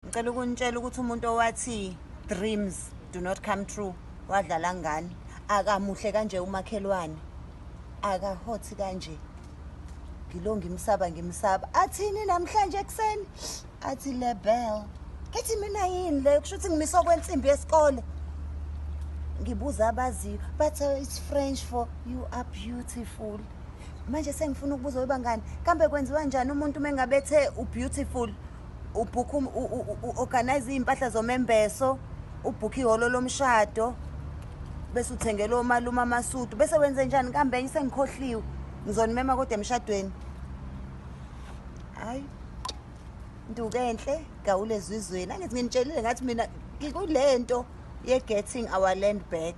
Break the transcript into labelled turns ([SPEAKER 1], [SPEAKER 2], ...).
[SPEAKER 1] Ngicela ukunitshela ukuthi umuntu owathi dreams do not come true wadlala ngani. Akamuhle kanje umakhelwane. Akahothi kanje. Ngilo ngimsaba ngimsaba. Athini namhlanje ekuseni? Athi lebel. Ngithi mina yini le kusho ukuthi ngimiswa kwensimbi yesikole. Ngibuza abaziyo but it's French for you are beautiful. Manje sengifuna ukubuza webangani kambe kwenziwa njani umuntu mengabe ethe u-beautiful ubhukha u-organize iy'mpahla zomembeso ubhukha ihholo lomshado bese uthengela omalume amasudu bese wenze njani kambe enye sengikhohliwe ngizonimema kodwa emshadweni. Hayi ntuke enhle gawule ezizweni angithi nginitshelile ngathi mina ngikulento ye-getting our land back.